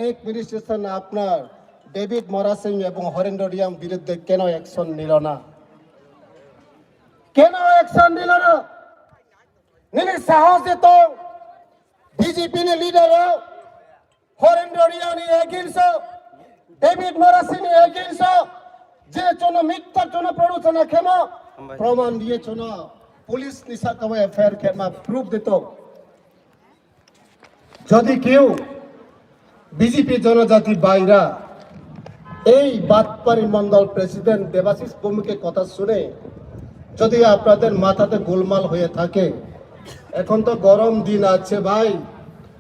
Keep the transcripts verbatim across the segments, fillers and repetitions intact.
administration আপনার ডেভিড মরাসিং এবং হরেন্দ্র রিয়াং বিরুদ্ধে কেন অ্যাকশন নিল না? কেন অ্যাকশন নিল না? Nini sahos de tong, B J P ni leader rok, Horendra Riyani against o, David Morasini against o, je chono mitta chono prodochona khemo, proman diye chono, police ni saka F I R khema proof de tong. Jodi keu BJP জনজাতি ভাইরা, এই বাটপারি মণ্ডল প্রেসিডেন্ট দেবাশিস ভৌমিকের কথা শুনে যদি আপনাদের মাথাতে গোলমাল হয়ে থাকে, এখন তো গরম দিন আছে ভাই,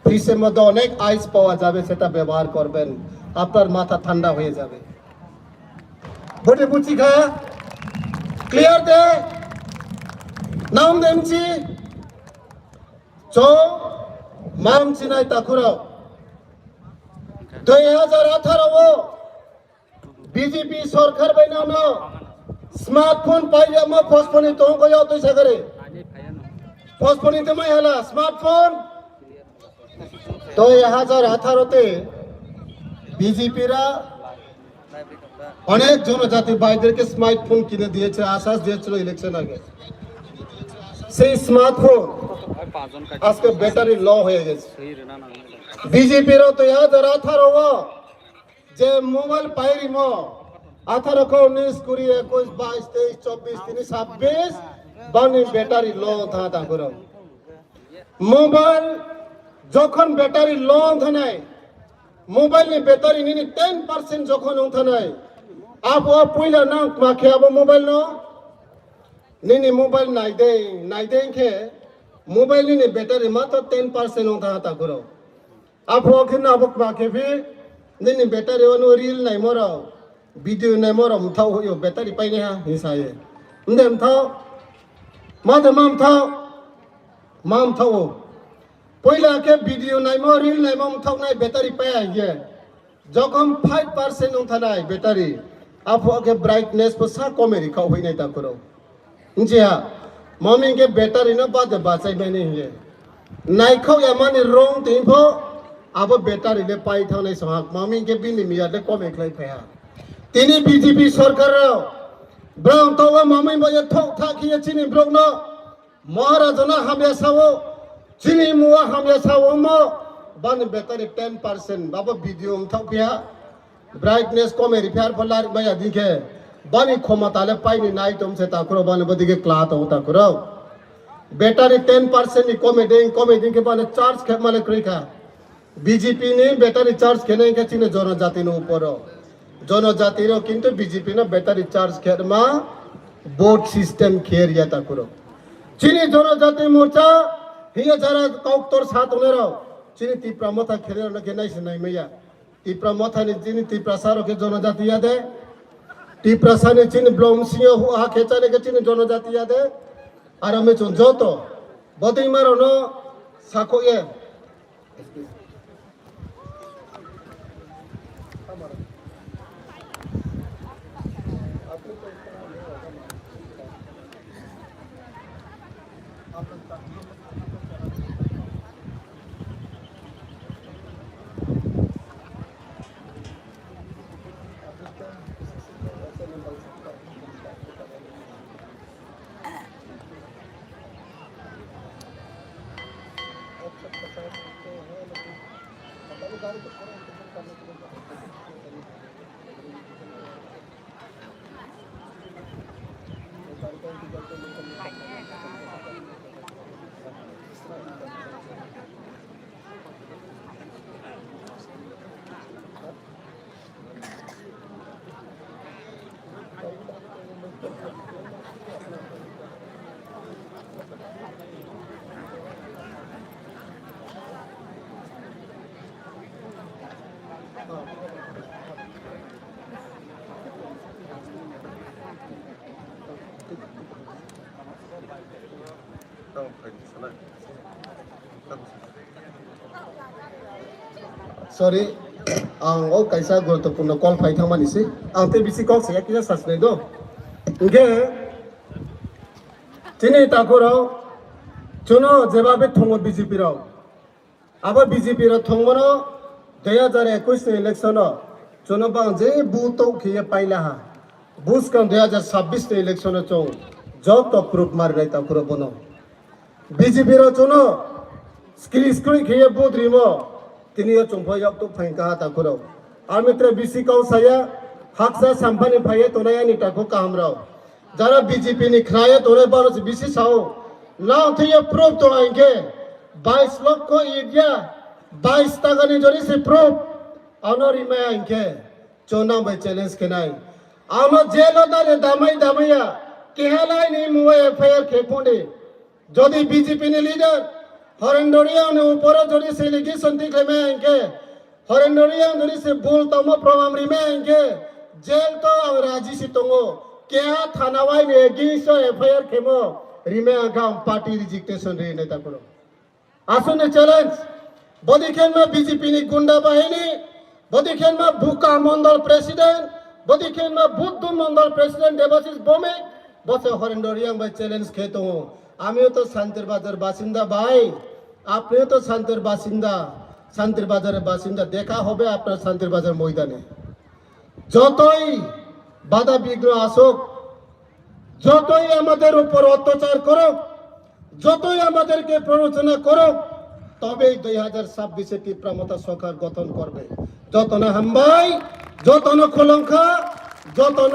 ফ্রিজের মধ্যে অনেক আইস পাওয়া যাবে, সেটা ব্যবহার করবেন, আপনার মাথা ঠান্ডা হয়ে যাবে। বটে বুঝছি খা, ক্লিয়ার দে, নাম দেমছি। Chong, mam chinai takhurok. Dui hajar atharo o B J P sorkar bai nono smartphone paiyamo postpone tong koyo twi sagare. Postpone te mai hala smartphone. Dui hajar atharo te B J P ra অনেক জনজাতি ভাইদেরকে স্মার্টফোন কিনে দিয়েছে, আশ্বাস দিয়েছিল ইলেকশন আগে। সেই স্মার্টফোন আজকে ব্যাটারি লো হয়ে গেছে। বিজেপিরও দুই হাজার আঠারো যে মোবাইল পাইরিমো আঠারো কে উনিশ কুড়ি একুশ বাইশ তেইশ চব্বিশ তিরিশ ছাব্বিশ বানি ব্যাটারি লো থা তাকুরো মোবাইল যখন ব্যাটারি লো থানায় Mobile ni battery nini ten percent jokhon wng thanai, abo puila nang kma khe abo mobile no? Nini mobile nai de, nai de khe mobile nini battery matro ten percent wng tha ta guro. Abo khe no abo kma khe phi nini battery o no reel nai moro, video nai moro mthau hoyo battery pai ha hinsa ye. Nde mthau, ma de ma mthau, ma mthau. Poila khe video naimo, reel naimo mthoknai battery paya hinkhe. Jokhon five percent wng thanai battery, apho khe brightness bo sa komeri kha hoi nai ta kuro. Njiya, mami khe battery no bade bachai mani hinkhe. Naikhok ya mani rong twi pho, abo battery le pai thangnai sohak, mami khe bini miya le komei khlai phaiha. Tini B J P sorkar rok, brang togo mami bo ye thok thak khiye chini brok no, Maharajana hamya sao, chini mua hamya sao mo, bani battery ten percent, babo video wngthok phiya, brightness kome repair pho lar maya dikhe, bani khomata le paini nai tom se takuro bani bodike kla to takuro. Battery ten percent ni kome ding, kome ding khe bani charge khe male kroi kha. B J P ni battery charge khenai khe chini jonojati ni uporo. Jonojati rok kintu B J P no battery charge khe ma vote system khe riya ta kuro. Chini jonojati morcha hiya jara kauktor sa tongnai rok. Chini Tipra motha khe rok no khe nai se nai maya. Tipra motha ni chini Tiprasa rok khe jonojati ya de. Tiprasa ni chini blom singa hu ha khe chani khe chini jonojati ya de. Aro me chun joto. Bodei ma rok no sakho ye. Sorry, ang o kaisa guruttopurno call phai thangmani se. Ang tei bisi kok saya kisa sasnai do. Hingke chini takhorok chuno jebabe thongo B J P rok. Abo B J P rok thongmano Dui hajar ekush ni election o chwngno bang je vote tong khiye paila ha. Buskang dui hajar sabbish ni election o chwng joto proof marinai takhuro bono. B J P rok chwngno skri skri khiye vote rimo, tini o chwng phai yok tuk phain kaha takhuro. Armitre bisi kau saya, haksa samphani phaiye tonai ani takhu kaham rok. Jara B J P ni khnaiye tonai baro se bisi sao. Nang thwiye proof tong hinkhe, bais lokho idya, bais taka ni jori se proof. Ano rimaya hinkhe, chonang bai challenge khenai. Ano jail o dare damai damaiya, keha nai ni muwa F I R khe phone. Jodi B J P ni leader Horendoriang ni uporo jodi se allegation tikhlaimaya hinkhe, Horendoriang jodi se bul tongmo proman rimaya hinkhe, jail to ang raji si tongo. Keha thana wai ni against o F I R khemo rimaya hinkhe ang party resignation rinai takhuro. Aswkni challenge. Bodi khenma B J P ni gunda bahini, bodi khenma Buka Mondol President, bodi khenma Buddu Mondol President Debashish Bhowmik, bose Horendoriang bai challenge khe tongo. আমিও তো শান্তির বাজার বাসিন্দা ভাই, আপনিও তো শান্তির বাসিন্দা, শান্তির বাজারের বাসিন্দা। দেখা হবে আপনার শান্তির বাজার ময়দানে। যতই বাধা বিঘ্ন আসুক, যতই আমাদের উপর অত্যাচার করুক, যতই আমাদেরকে প্ররোচনা করুক, তবেই দুই হাজার ছাব্বিশে তিপ্রা মতা সরকার গঠন করবে। যতন হামবাই, যতন খোলংখা, যতন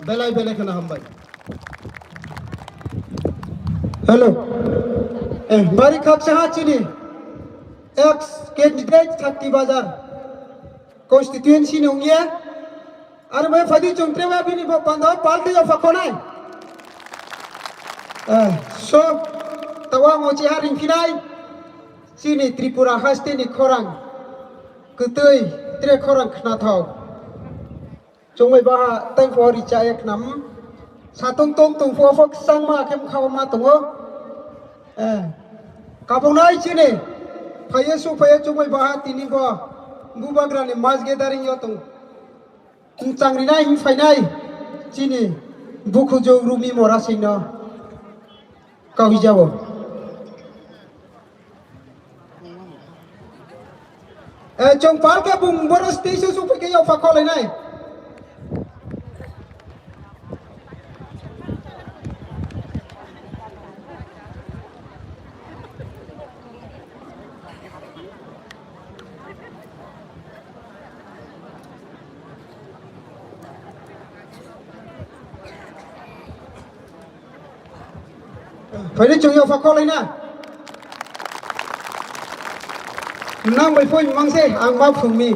বেলাই বেলাই খানা হামবাই। Hello. Eh, bari khaksa ha chini. Ex candidate thirty bazar. Constituency ni wngya. Aro bai phadi chwng trewa bini bo pando palti o phakhonai. Eh, so, tawa mo chi ha ringphinai. Chini Tripura haste ni khorang. Kwtwi tre khorang khnathok. Chwngbai baha tei pho ri cha ek nam. Satung tong tong pho phok sangma khem khawa ma tongo. Eh. Kabongnai chini. Phaiye su phaiye chwngbai baha tini bo. Bubagra ni mass gathering yo tong. Changrinai hin phainai. Chini. Bukhujo rumi mora singno. Kawi jabo. Eh, chwng palke bung boro stage o sukphaikhe yokpha kholainai. Phaidi chwng yokpha kholaina. Nang bai phoi mang se ang ma phungni.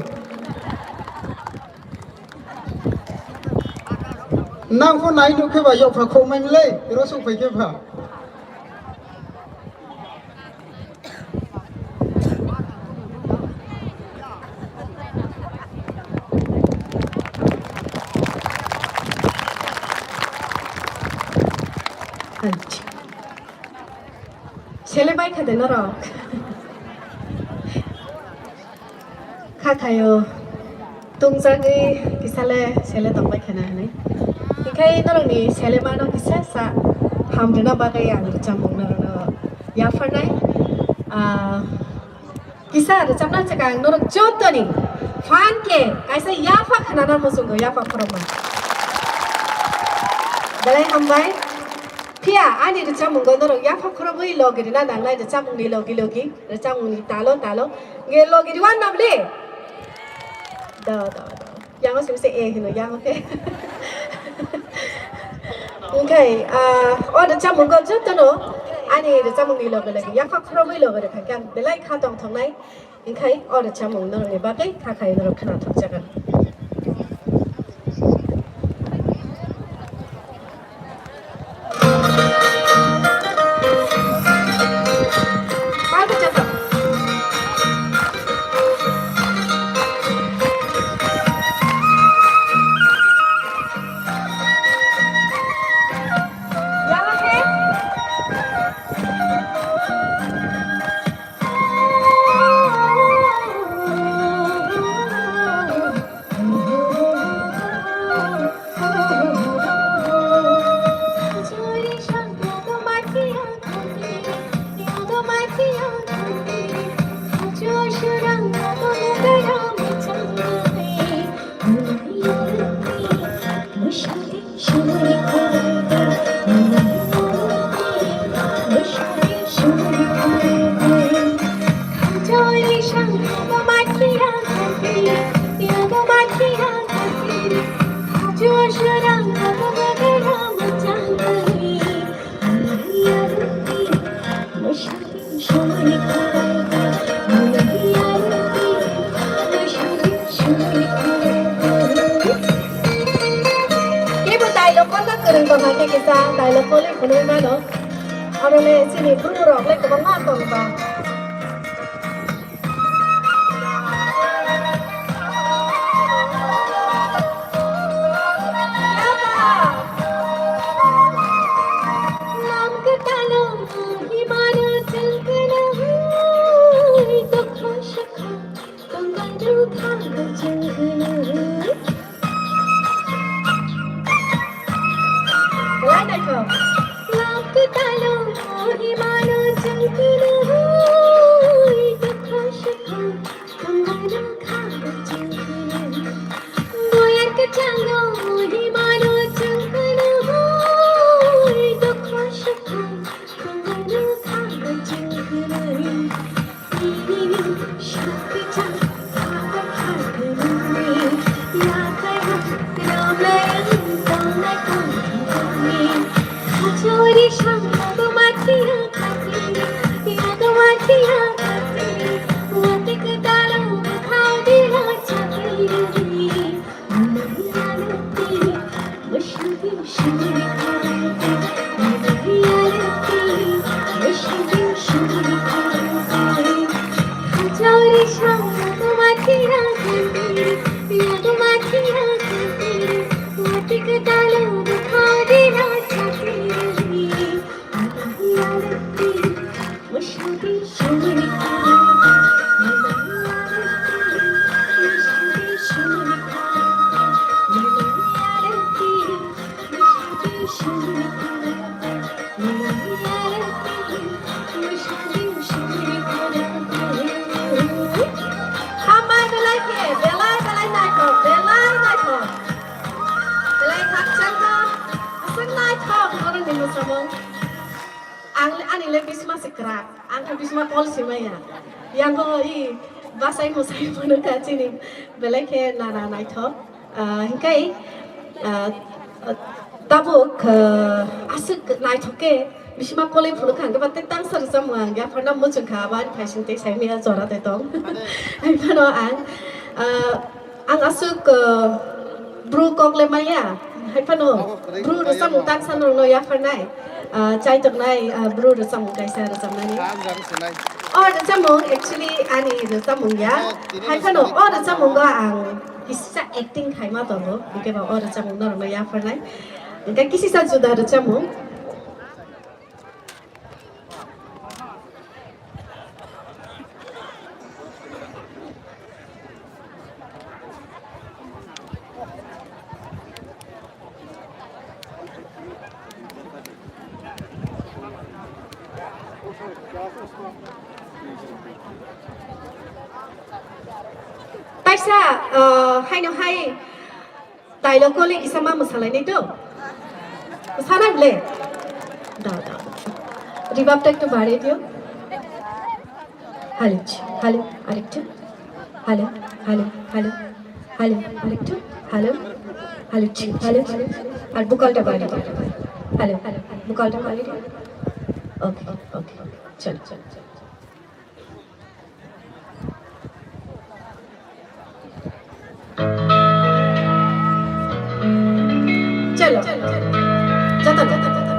Nang pho nai nuk khe ba yokpha khomai mle rosong phai khe ba. Sele bai kha de norok. Kha khayo. Tungjagwi kisale sele tongbai khena hinwi. Hinkhe norokni selema no kisa sa hamrwna bagwi ang chamung norokno yapharnai. Ah, kisa rwchapna chwkang norok jotoni phan khe kaisa yapha khnana muchungo, yapha khorokma. Belai hambai. Phiya ani rwchapmungo norok yapha khorokgwi logi rwna nangnai, rwchapmungni logi logi, rwchapmungni talo talo. Nge logi rwna nabli. Da, da, da. Yango simi se e hino, yango khe. Wngkhe, ah, o rwchapmungo jotono ani rwchapmungni loge loge, yapha khorokgwi loge rwkha khe ang belai kha tongthoknai. Wngkhe o rwchapmung norokni bagwi kha khai norok khwnathokjagan. Tongthai khe kisa dialogue koli phunui mano. Oro le chini bru rok le kwbangma tong ba. Lam kwtalo himano chwng khna hoi, tongthai sakha tongthai rw kha chwng khna hoi. Belai naithok. Lam kwtalo himano chwng khna hoi, tongthai sakha tongthai rw kha chwng khna hoi. Boyar kwchangno himano chwng khna hoi, tongthai sakha tongthai rw kha chwng khna hoi. Hambai belai khe, belai, belai naithok, belai naithok. Belai khakchangma, aswk naithok norokni mwsamung. Ang le, ani le bisma se kwrak, ang khe bisma kol se maya. Yango i bachai mwsai phano kha chini, belai khe nana naithok. Ah, hinkhe, ah, ah, tabuk, ah, aswk naithok khe bisma koloi phunukha, hinkhe ba tei tangsa rwchapmung ang yapharna muchungkha, abo ani phaising tei saimanya jora tei tong. Haiphano ang, ah, ang aswk, ah, bru kok le maya, haiphano bru rwchapmung tangsa norokno yapharnai, ah, chaituknai, ah, bru rwchapmung kaisa rwchapnani. O rwchapmung actually ani rwchapmung ya, haiphano o rwchapmungo ang kisa acting khaima tongo, hwnkhe ba o rwchapmung norokno yapharnai. Hwnkhe kisisa juda rwchapmung. Taisa, uh, haino hai dialogue koli kisa ma mwsalainai to? Mwsanai ble? Dao, dao. Reverb ta ekটু বাড়িয়ে দিও. Hello, hello, আরেকটু. Hello, hello, hello. Hello, আরেকটু. Hello, hello, hello. আর ভোকালটা বাড়িয়ে দিও. Hello, ভোকালটা বাড়িয়ে দিও. Okay, okay, okay. চলো, চলো, চলো. চলো, যত, যত, যত, যত।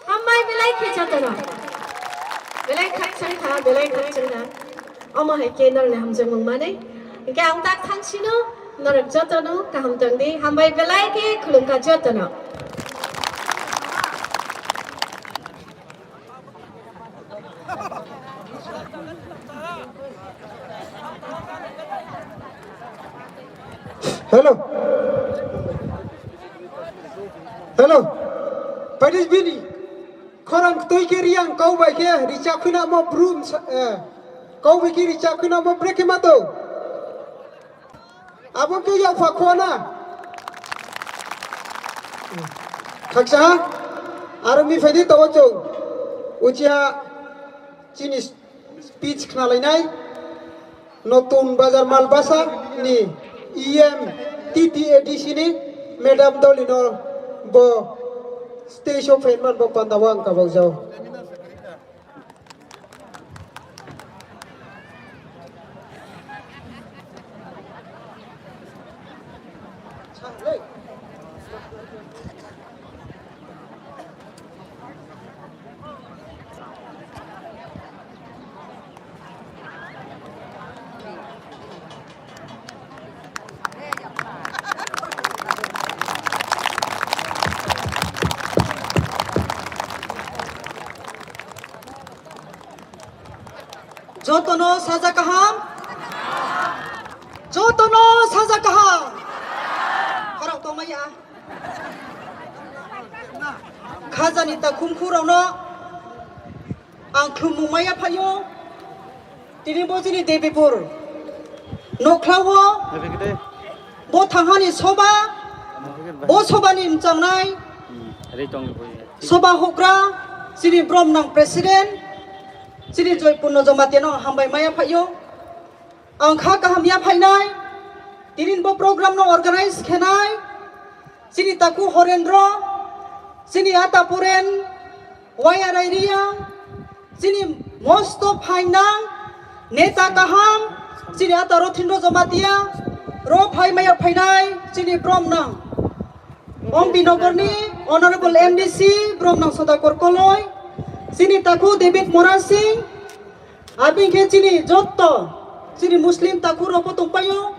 Hambai belai khe jotono. Belai khakchang kha, belai khakchang kha. Omo hai khe norokni hamjakmung manwi. Hinkhe ang tak thangsino norok jotono kaham tong di. Hambai belai khe khulumkha jotono. Hello. Hello. Paris bini. Khorang twi khe riang kau bai khe richa khwna mo brum sa-, eh, kau bai khe richa khwna mo brekhe ma to. Abo khe yakpha khona. Khaksa ha? Aro mi phaidi tawa chwng. Uchiha chini speech khnalainai. Notun Bazar Malbasa ni E M T T A D C ni Madam Dolino bo stage o phaimani bo panda o ang kabau jao. Jotono saja kaham. Jotono saja kaham. Khorok tongmaya. Khajani takhum khurokno ang khulumung maya phaio. Tini bo chini Debipur nokhlao bo thanghani soba, bo sobani mchangnai soba hokra, chini brom nang president, chini Joypurno Jamatia no hambai maya phaio. Ang kha kaham ya phainai, tini bo program no organize khenai, chini taku Horendro, chini ata Puren, Waya Rairia, chini mosto phainang neta kaham, chini ata Rothindro Jamatia, ro phai maya phainai, chini brom nang. Ompi Nogorni Honorable M D C, brom nang Sodakor Koloi, chini taku David Mora Singh, abing khe chini jotto, chini Muslim taku rok bo tongpaio,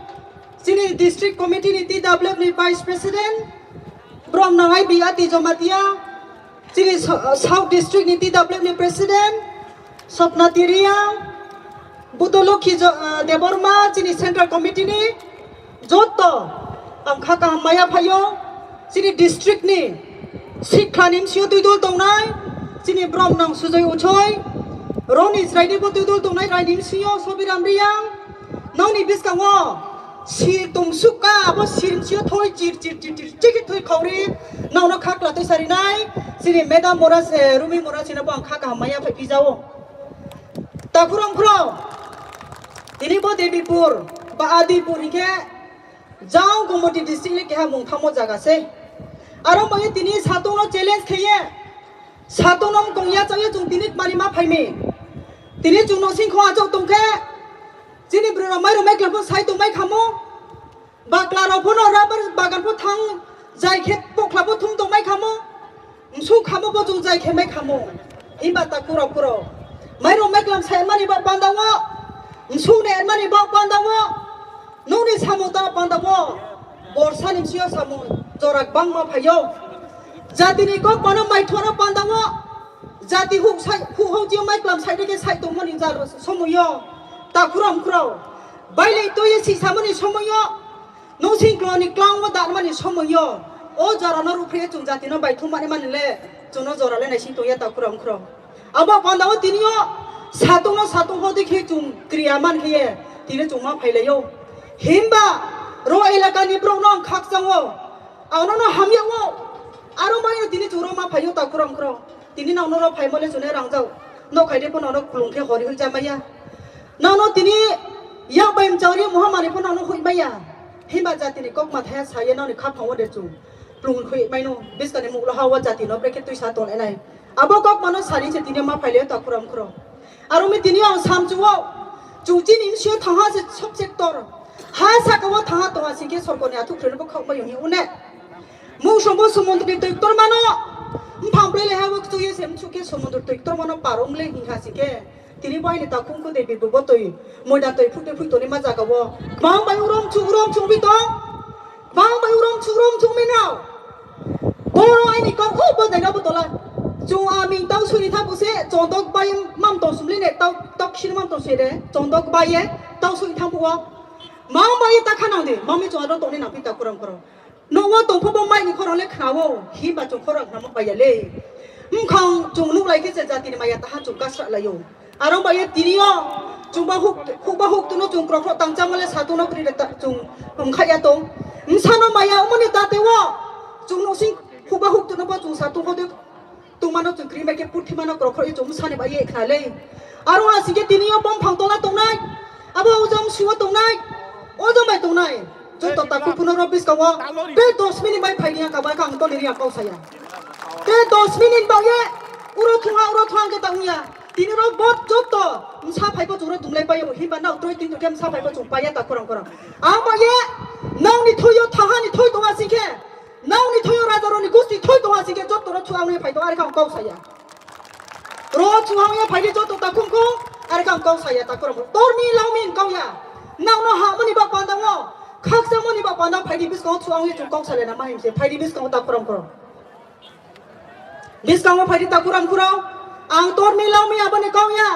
chini District Committee ni T W F ni Vice President, brom nang I B Ati Jamatia, chini Sa-, South District ni T W F ni President, Sopna Tiria, Budolokhi Jo-, ah, Debbarma, chini Central Committee ni jotto ang kha kaham maya phaio, chini district ni sikla ni msio dui dol tongnai, chini brom nang Sujoi Uchoi, roni chwrai ni bo dui dol tongnai, rai ni msio Sobiram Riang, nokni bwskango sir tong sukha, abo sir msio thoi chir chir chir chir chir thoi khauri, nokno khakla twi sarinai, chini Madam Mora se, Rumi Mora sino bo ang kha kaham maya phai pijao. Takhurong khurong, tini bo Debipur ba Adipur hinkhe jang Gomoti district ni keha mung thangmo jaga se. Aro maya tini satong no challenge kheye, satong no mkong ya changye chung tini mari ma phaimi. Tini chung no singkho achok tongkhe, chini bwrwi rok mai rok mai khlai pho sai tong mai khamo. Bakla rok phono rubber bagan pho thang jai khe pokla pho thum tong mai khamo. Msuk khamo bo chung jai khe mai khamo. Himba ta kuro kuro. Mai rok mai klam sai mani bo panda wo. Msuk ne mani bo panda wo. Nokni samung ta panda wo. Borsa ni msio samung jora bangma phaio. Jati ni kok mano mai thoro panda wo. Jati huk sai, huk hok jio mai klam sai de khe sai tongmani jar somoyo. Ta kuro kuro. Bailai toye si samani somoyo. Nung singklo ni klang o dan mani somoyo. O jora no ruphre chung jati no bai thum mani mani le. Chung no jora le nai sing tongya ta kuro kuro. Abo panda o tini o satung no satung ho de khe chung kriya man khe ye. Tini chung ma phai lai yo. Himba ni borok no ang khakchang o. Ang no no hamya o. Aro mai no tini chwng rok ma phai o ta khurang khurang. Tini nang no rok phai mo le chwng ne rang jao. No khai de pho no no khulung khe hori hoi ja maya. Nang no tini yak bai mchang ri muha mani pho nang no hoi maya. Himba jati ni kok ma thaya sa ye nang ni kha phang o de chwng. Khulung hoi mai no. Biska ni muk lo ha o jati no brekhe twi sa tong nai. Abo kok mano sari se tini ma phaile ta khurang khurang. Aro mi tini ang samchuo. Chungchi ni msio thangha se sob sector. Ha saka o thangha tonga singke sorkoni athuk khre bo khok bayo hi une. Mung sombo sumundri twi tor mano. Mphang ple le ha wak chuye se mchuke sumundri twi tor mano parong le hi ha singke. Tini bai ni ta khung khu de bi bo twi. Moida twi phute phui toni ma jaga o. Bang bai urom chu urom chung bi tong. Bang bai urom chu urom chung mi nao. Boro aini kok o bo dai no bo tola. Chung a ming tau suri tha buse chondok bai mam tong sumli ne tau tok sir mam tong sire chondok bai ye tau suri tha bo. Mam bai ta khanang de mam mi chung aro toni na pi ta kurang kurang. No o tong pho bo mai ni khorang le khna o hi ba chung khorang khna mo bai ya le. Mkhang chung nuk lai khe se jati ni maya ta ha chung kasra lai o. Aro bai ye tini o chwngba huk, hukba huk tuno chwng krok krok tang chamale satung no kri ta chwng hum kha ya tong. Msano maya umani ta te o chwng no sing hukba huk tuno bo chwng satung hode tungmano chwng kri mai khe puthi mano krok krok chwng msani bai ye khna le. Aro a sike tini o bom phang tola tongnai. Abo ujam siwa tongnai. Ujam bai tongnai. Joto takhuk phunuk rok bwskango tei dos minute bai phai riya ka bai kang toni riya kok saya. Tei dos minute bai ye uro thunga uro thunga khe ta wngya. Tini rok bo joto msa phai bo chwng rok dumlai pai bo himba nao troi tin khe msa phai bo chwng pai ya ta khorang khorang. Ang bai ye nang ni thoi yo thaha ni thoi tonga sing khe nang ni thoi yo raja rok ni gusti thoi tonga sing khe joto rok thung ang ni phai tonga ari kang kok saya. Ro chuhang ya phaidi joto takhum kho, are kang kau saya takhum. Tormi laumi kau ya. Nang no ha mani ba panda wo. Khaksa mani ba panda phaidi bis kau chuhang ya chung kau sale na mahim se. Phaidi bis kau takhum kho. Bis kau phaidi takhum kho. Ang tormi laumi abani kau ya.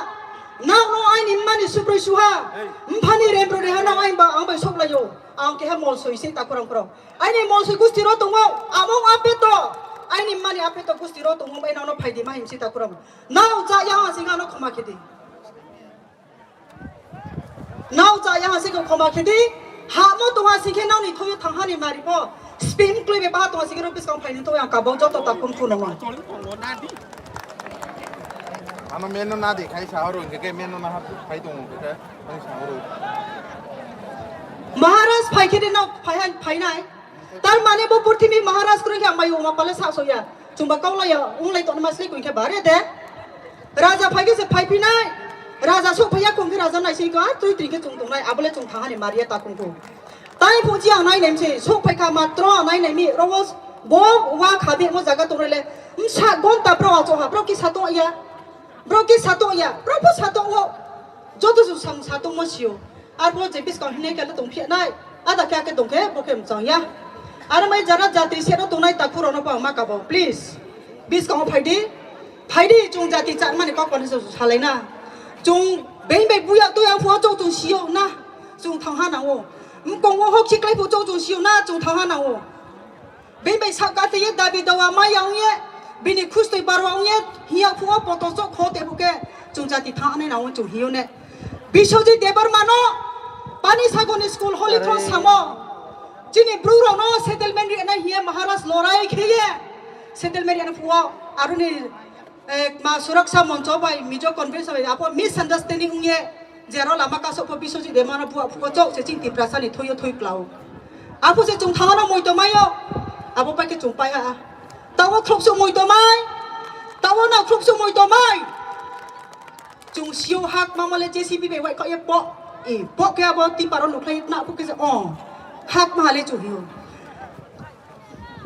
Nang no aini mani suproi suha. Mphani rembro reha nang ain ba ang bai sok layo. Ang keha mol soi se takhum kho. Aini mol soi gusti ro tongo. Among apeto. Aini mani apeto gusti ro tongo bai nang no phaidi mahim se takhum. Nao cha ya ha sing ano khoma khedi. Nao cha ya ha sing khoma khedi. Ha mo tong ha sing khe nao ni thoyo thang ha ni mari po. Spin klui be ba tong ha sing khe ro bis kang phai ni to yang ka bo joto ta khum khum no. Ano meno na de khai sa oro ke meno na ha khai tong ke khai sa oro. Maharaj phai khedi nao phai han phai nai. Tar mane bo purthimbi Maharaj kwrwng khe ang bai uma pale sa soya. Chwngba kaulaya, wnglai tongma sli kung khe bare de. Raja phai khe se phai phinai. Raja sok phaiya kung khe raja nai sing kha, twi twi khe chung tongnai, abole chung thang hani maria ta kung kung. Tai phung chi ang nai nem se, sok phai kha matro nai nem mi, rogo bo wa kha be mo jaga tongrele. Msa gonta pro acho ha, pro ki sato ya. Bro ki sato ya, bro pho sato wo. Joto su sang sato mo sio. Ar bo je bis kang hinai khe tong phiya nai. Ada kya khe tong khe bo khe mchang ya. Ar mai jara jatri se no tongnai ta khuro no pa ma ka bo, please. Bis kang phaidi. Phaidi chung jati chan mani kok pani su salai na. Chung bein bai buya to yang pho chok chung sio na. Chung thang ha na wo. Mkong wo hok si klai pho chok chung sio na chung thang ha na wo. Bini bai sak kate ye dabi dawa maya wng ye, bini khustwi barwa wng ye, hiya phuo poto chok kho te buke, chung jati thangnai na wng chung hiyo ne. Biswajit Debbarma no, Pani Sagoni school Holy Cross samo, chini bru rok no settlement ri nai hiye Maharaj lorai khe ye, settlement ri phuo, aruni Eh, ma suraksa moncho bai Mizo conference bai apo misunderstanding wngye jero lama kasok pho Biswajit Debbarma no buak phuko chok se chini Tiprasa ni thoyo thoi klao. Apo se chung thangano moi to mayo. Abo pai ke chung pai ha. Tawo khroksuk moi to mai. Tawo na khroksuk moi to mai. Chung sio hak mama le J C B bai wai kha ye po. E po ke abo tiparo nukhlai na po ke se o. Hak ma le chung hiyo.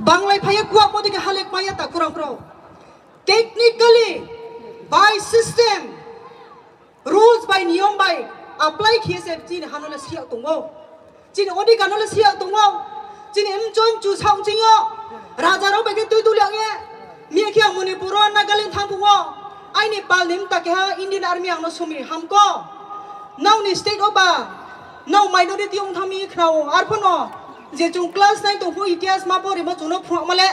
Banglai phaiye kuak mo dike halek maya ta kurang kurang. Technically, by system, rules by niyom by apply khiye se chini hano le siya tongo. Chini odhikar no le siya tongo. Chini mchon chu saung chingo. Raja rok bai khe twi tuli ang ye. Miya khe ang Manipur o Nagaland thang pungo. Aini pal ni mta keha Indian Army ang no sumi hamko. Nao ni state o ba. Nao minority ong thang mi khnao. Arphono je chung class nine tong phu itihas ma pori mo chung no phunuk male.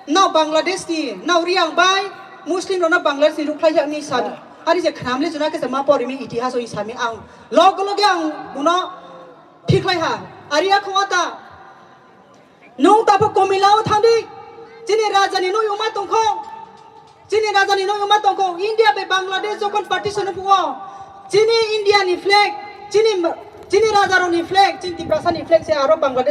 Nao Bangladesh ni, nao Riang bai Muslim rok no Bangladesh ni rukhlai ya ni sa. Ari je khnam le juna khe ma pori mi itihas o sami ang. Log log ang buno thik lai ha. Ari ya khong ata. Nwng tabuk Komila o thangdi, chini raja ni noi wngma tongkho, chini raja ni noi wngma tongkho. India bai Bangladesh jokhon partition wngkho, chini India ni flag, chini, chini raja rok ni flag, chini Tiprasa ni flag se aro Bangladesh